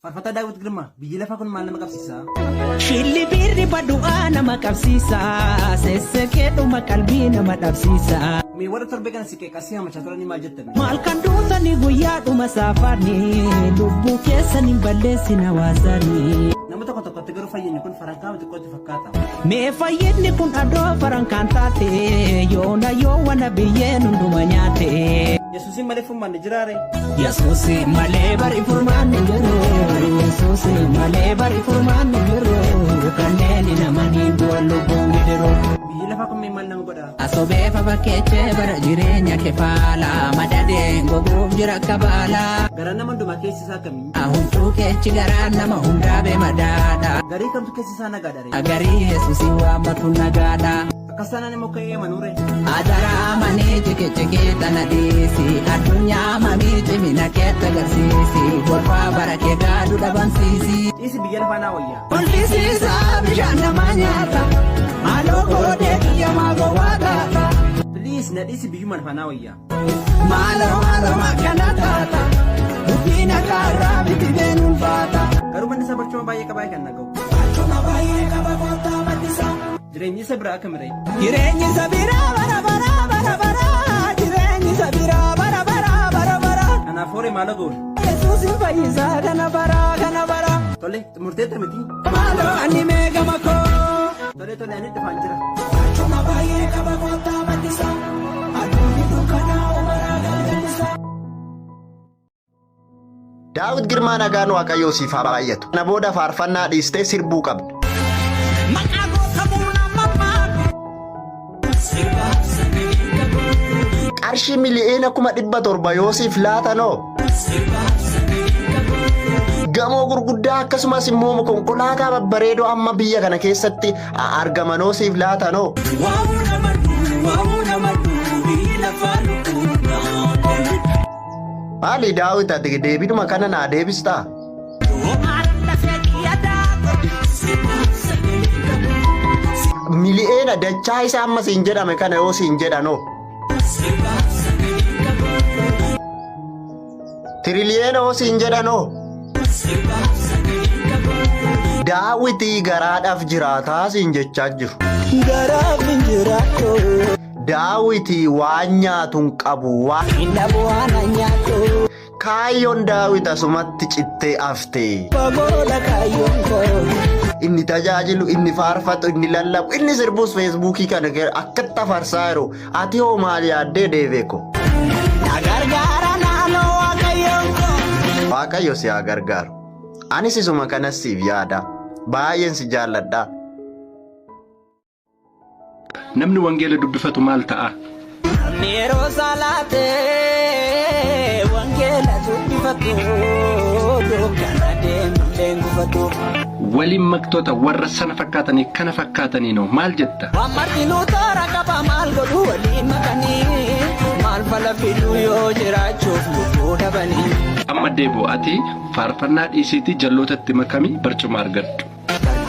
Faarfataa Daawit Girmaa biyyi lafaa kun maal nama qabsiisa? Shilli birri badu'aa nama qabsiisa. Sessekee dhuma qalbii nama dhabsiisa. Mee warra torbee kana si qeeqasii hamachaa turanii maal jettan? Maal kan duutani guyyaa dhuma saafaani lubbuu keessan hin balleessin hawaasani. Nama tokko tokkotti garuu fayyinni kun farankaa xiqqootti fakkaata. Mee fayyinni kun adoo farankaan taate yoona yoowwana biyyeen hunduma nyaate. Yesuusiin malee furmaanni jiraare? Yesuus malee bari furmaanni jiru. Yesuus malee bari furmaanni jiru. Kanneen namanii du'an lubbuun gidiru. Biyyi lafaa kun mee maal nama godha? Asobee fakkeechee bara jireenya kefaala madadeen goguuf jira akka baala. Garaan nama hundumaa keessi isaa akkamii? Huccuu keechi garaan nama hundaa bee madaadha. Garii kamtu keessi isaa nagaadha ree? Garii Yesuusii waammatu nagaadha. Akkas taanaan immoo ka'ee amanuure. Adaraa manii cikicikii tana dhiisi addunyaa mamii cimina keetti agarsiisi golfaa bara kee gaadu dhabamsiisi. Dhiisi biyya lafaa naa wayya. Kolfisiisa bishaan nama nyaata maaloo gootee kiyyamaa gowwaa taata. Please na dhiisi biyyuma lafaa naa wayya. Maaloo maaloo makkana taata dubbiin akka irraa miti been ulfaata. Garuu manni isaa barcuma baay'ee qabaa kan naga'u. Barcuma baay'ee qaba kottaa maddisa. Jireenyi isa biraa akkami ree? Jireenyi isa biraa bara bara bara bara jireenyi isa biraa bara bara bara bara. Kanaaf horii maaloo goone? Yesuus hin fayyisaa kana bara kana bara. Tole xumurteetta miti? Maaloo ani meeqama koo. Tole tole ani dhufaan jira. Barcuma baay'ee qaba kottaa maddisa. Aduun dukkanaa umaraa galgalisa. Daawit Girmaa nagaan Waaqayyoo siif haa baay'atu. Kana booda faarfannaa dhiistee sirbuu qabda. Maqaa gootamuu nama maaku. Qarshii mili'eena 700,000 yoo siif laatanoo? Gamoo gurguddaa akkasumas immoo konkolaataa babbareedoo amma biyya kana keessatti argamanoo siif laatanoo? Waa'uu nama duu, waa'uu nama duu, biyyi lafaa lubbuu naa. Maali Daawit ati deebiduma kana naa deebistaa? Mili'eena dachaa isaa amma siin jedhame kana yoo siin jedhanoo? Tiriliyeena yoo siin jedhanoo? Daawitii garaadhaaf jiraataa siin jechaa jiru. Garaaf hin jiraattu. Daawiti waan nyaatu hin qabu. Hin dhabu waan an nyaattu. Kaayyoon Daawit asumatti cittee afte. Fagoodha kaayyoon koo. Inni tajaajilu, inni faarfatu, inni lallabu, inni sirbus feesbuukii kana akkatti afarsaa jiru. Ati hoo maal yaaddee deebeeko? Na gargaara naannoo waaqayyoon koo. Waaqayyo si haa gargaaru. Anis isuma kanas siif yaada. Baay'een si jaalladha. Namni wangeela dubbifatu maal ta'a? Namni yeroo salaatee wangeela dubbifatu dukkana deemullee gufatu. Waliin maktoota warra sana fakkaatanii kana fakkaataniinoo maal jetta? Waan martinuu toora qaba maal godhu waliin makanii maal fala fiduu yoo jiraachuuf lubbuu dhabanii. Amma deebi'u ati faarfannaa dhiisiitii jallootatti makami barcuma argadhu.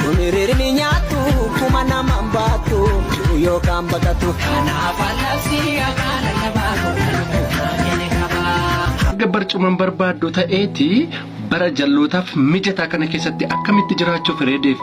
Kun hiriirni nyaattu kuma namaan baattu yookaan baqatu. Kanaaf allabsii akka lallabaa Erga barcuman barbaaddu ta'eeti bara jallootaaf mijataa kana keessatti akkamitti jiraachuuf reedeef?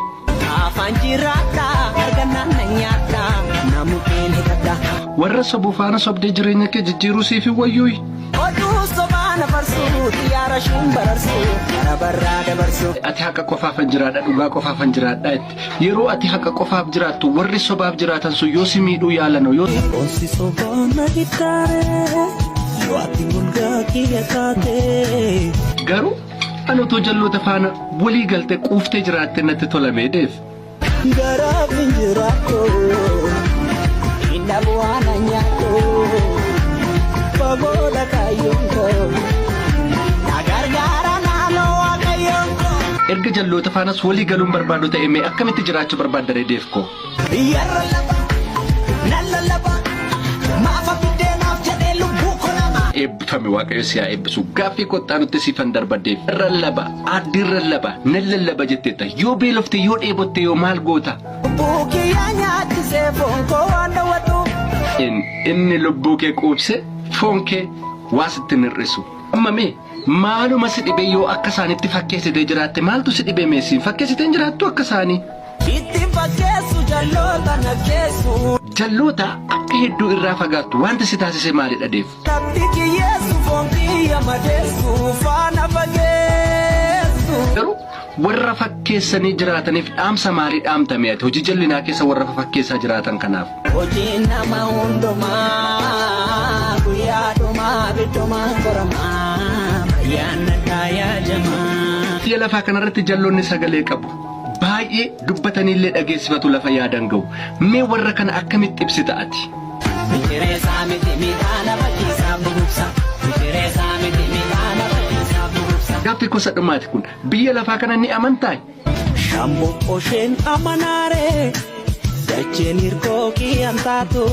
Afaan jiraadha argannaan na nyaadha namukeen hidhadha. Warra sobu faana sobdee jireenya kee jijjiiruu siif hin wayyuuyi? Oduu sobaa na farsuu xiyyaara shuun bararsuu bara barraa dabarsuu. Ati haqa qofaafan jiraadha dhugaa qofaafan jiraadha jette. Yeroo ati haqa qofaaf jiraattu warri sobaaf jiraatan sun yoo si miidhuu yaalanoo yoo Onsi sobaa na hidhaare yoo ati golgaa kiyya taate. Garuu ani otoo jalloota faana walii galte quuftee jiraatte natti tola mee Dev. Garaaf hin jiraattu hin dhabu waan an nyaattu fagoodha kaayyoon koo na gargaara naannoo waaqayyoon koo. Erga jalloota faanas walii galuun barbaadu ta'e mee akkamitti jiraachuu barbaadda ree Dev koo? Biyyarra laba nan lallaba maafa biddeenaaf jedhee lubbuu koo nama. Eebbifami Waaqayyo si haa eebbisu. Gaaffii kottaa nutti siifan darbaddeef. Lallaba, aaddiin lallaba, nan lallaba jetteetta. Yoo beelofte yoo dheebotte yoo maal goota? Lubbuu kiyya nyaachisee foon koo waan dhawwatu. Inni lubbuu kee quubse foon kee waa sitti hin hir'isu. Amma mee maaluma si dhibee yoo akka isaanitti fakkeessitee jiraatte maaltu si dhibee meesiin fakkeessitee hin jiraattu akka isaanii? Ittiin fakkeessu jalloota nakkeessu. Jalloota akka hedduu irraa fagaattu wanti si taasise maalidha deef? Natti kiyyeessu foon kiyya madeessu faana fageessu. Garuu warra fakkeessanii jiraataniif dhaamsa maalii dhaamtame ati hojii jallinaa keessa warra fakkeessaa jiraatan kanaaf? Hojiin nama hundumaa guyyaa dhumaa biddumaa qoramaa ayyaana yaa jamaa. Biyya lafaa kanarratti jalloonni sagalee qabu. Baay'ee dubbataniillee dhageessifatu lafa yaadan ga'u. Mee warra kana akkamitti ibsita ati? Mishireessaa miti midhaana fakkiisaa bugubsa. Mishireessaa miti midhaana fakkiisaa bugubsa. Gaaffii gosa dhumaati kun biyya lafaa kana ni amantaa? Shamboo isheen amanaaree dacheen hirkoo kiyyan taatu.